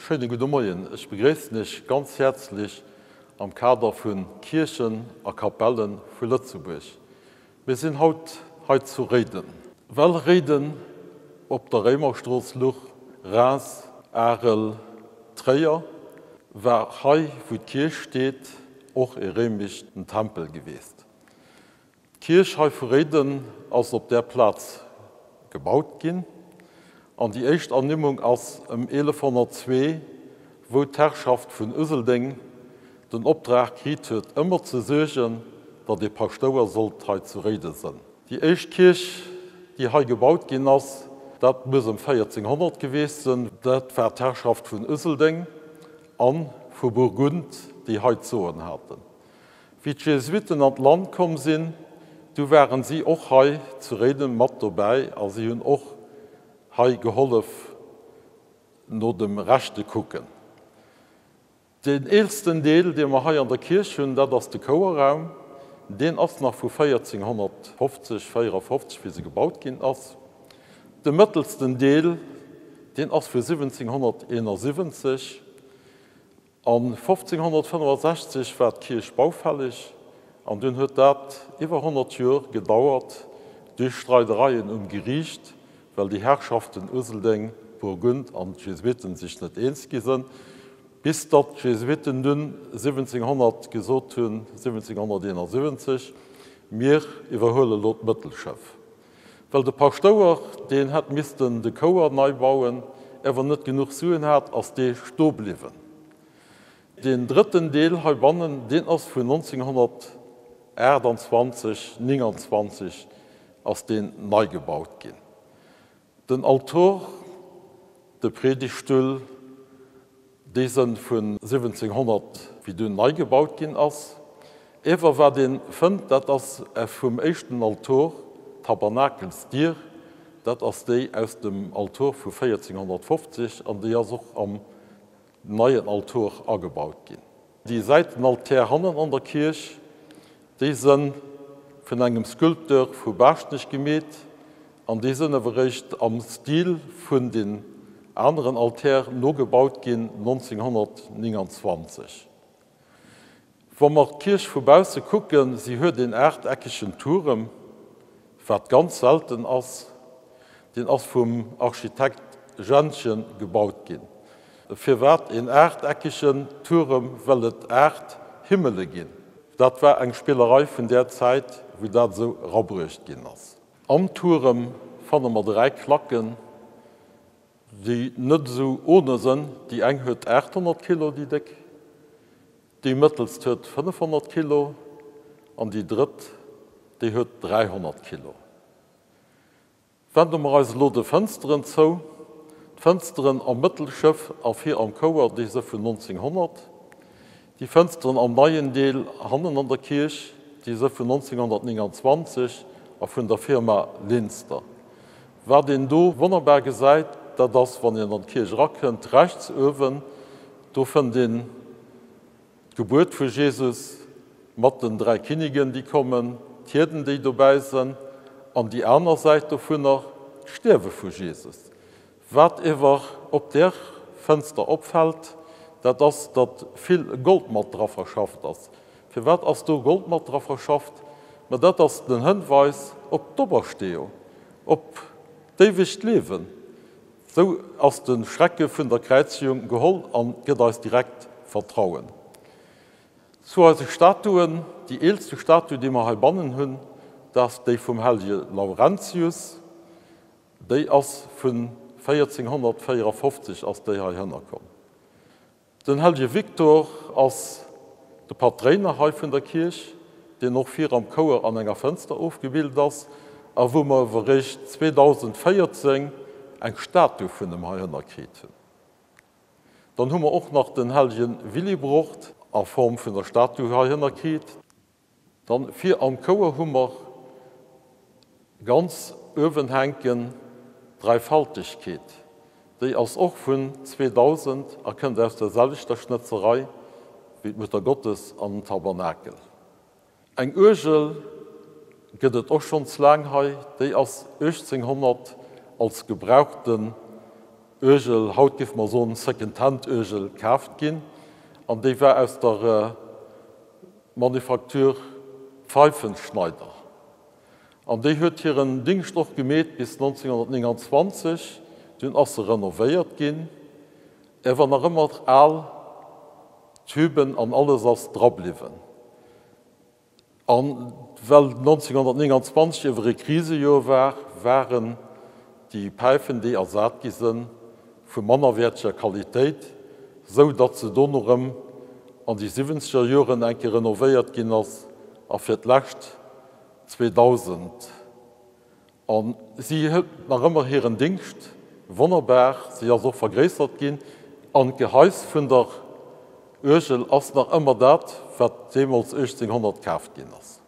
Schéine gudde Moien. Ech begréissen Iech ganz häerzlech am Kader vu Kierchen a Kapelle vu Lëtzebuerg. Mir sinn haut hei zu Réiden. Well Réiden op der Réimerstrooss luch, Reims, Arel, Tréier, war hei wou d'Kierch steet och e réimeschen Tempel geweest. D'Kierch hei vu Réiden ass op där Plaz gebaut ginn an déi éischt Ernimmung ass ëm 1102, wou d'Herrschaft vun Useldeng den Opdrag kriit huet, ëmmer ze suergen, datt ee Paschtouer sollt hei zu Réide sënn. Déi éischt Kierch, déi hei gebaut ginn ass, dat muss ëm 1400 geweest sënn. Dat war d'Herrschaft vun Useldeng a vu Burgund, déi hei d'Soen haten. Wéi d'Jesuiten an d'Land komm sinn, du waren si och hei zu Réiden mat dobäi a si hunn och hei gehollef no dem Rechte kucken. Deen eelsten Deel, dee mer hei an der Kierch hunn, dat ass de Chouerraum. Deen ass nach vu 1450, 54, wéi se gebaut ginn ass. De mëttelsten Deel, deen ass vu 1771. A 1565 war d'Kierch baufälleg an dunn huet dat iwwer 100 Joer gedauert duerch Streidereien um Geriicht, well déi Herrschaften Useldeng, Burgund an d'Jesuiten sech net eens gi sënn, bis datt d'Jesuiten dunn 1700 gesot hunn, 1771, Mir iwwerhuele lo d'Mëttelschëff. Well de Paschtouer, deen hätt missten de Chouer nei bauen, ewer net genuch Suen hat, ass dee sto bliwwen. Deen drëtten Deel heibannen, deen ass vun 1928, 29 ass deen nei gebaut ginn. Den Altor, de Predigtstull, déi sënn vun 1700, wéi dunn nei gebaut ginn ass. Ewer wat een fënnt, dat ass vum éischten Altor, d'Tabernakelsdier, dat ass déi aus dem Altor vu 1450 an déi ass och am neien Altor agebaut ginn. Déi Säitenaltär hannen an der Kierch, déi sënn vun engem Sculpteur vu Baaschtnech gemeet an déi sënn awer eréischt am Stil vun den aneren Altär nogebaut ginn 1929. Wa mer d'Kierch vu bausse kucken, si huet een aachteckegen Turem, wat ganz selten ass. Deen ass vum Architekt Jentgen gebaut ginn. Firwat een aachteckegen Turem? Well et 8 Himmele ginn. Dat war eng Spillerei vun där Zäit, wou dat esou erabruecht ginn ass. Am Turem fanne mer 3 Klacken, déi net esou ohne sënn. Déi eng huet 800 Kilo, déi déck, déi mëttelst huet 500 Kilo an déi drëtt, déi huet 300 Kilo. Wende mer eis elo de Fënsteren zou. D'Fënsteren am Mëttelschëff a vir am Chouer, déi si vun 1900. Déi Fënsteren am neien Deel hannen an der Kierch, déi si vun 1929 a vun der Firma Linster. Wat een do wonnerbar gesäit, dat ass, wann een an d'Kierch erakënnt, rechts uewen, do fënnt een D'Gebuert vu Jesus mat den 3 Kinnigen, déi kommen, d'Hierden, déi dobäi sënn, an déi aner Säit dovunner, d'Stierwe vu Jesus. Wat ewer op där Fënster opfält, dat ass, datt vill Gold mat dra verschafft ass. Firwat ass do Gold mat dra verschafft? Ma dat ass den Hënweis op d'Opersteeung, op d'éiwegt Liewen. Sou ass de Schrecke vun der Kräizegung geholl an gëtt eis direkt Vertrauen. Zu eise Statuen, Déi eelste Statue, déi mer heibannen hunn, dat ass déi vum hellege Laurentius. Déi ass vun 1454 ass déi heihinner komm. Den hellege Victor ass de Patréiner hei vun der Kierch, deen och vir am Chouer an enger Fënster ofgebilt ass a wou mer ewer réischt 2014 eng Statue vun em heihënner kriit hunn. Dann hu mer och nach den hellege Willibrord a Form vun der Statue heihënner kriit. Dann vir am Chouer hu mer ganz uewen hänken d'Dräifaltegkeet. Déi ass och vun 2000 a kënnt aus der selwechter Schnëtzerei wéi d'Mutter Gottes an den Tabernakel. Eng Uergel gëtt et och schonns laang hei, déi ass 1800 als gebrauchten. Uergel, haut géife mer soen Second-Hand-Uergel, kaaft ginn an déi war aus der Manufaktur Pfeiffenschneider. An déi huet hiren Dingscht och gemeet bis 1929, dunn ass se renovéiert ginn, äwer nach ëmmer al Tüben an alles ass dra bliwwen. A well 1929 iewer e Krisejoer war, waren déi Päifen, déi ersat gi sënn, vu mannerwäerteger Qualitéit, sou datt se dono rëm an déi siwwenzeger Joren eng Kéier renovéiert ginn ass a fir d'lescht 2000. A si huet nach ëmmer hiren Dingscht, wonnerbar, si ass och vergréissert ginn an d'Geheis vun der Uergel ass nach ëmmer dat, wat deemools 1800 kaaft ginn ass.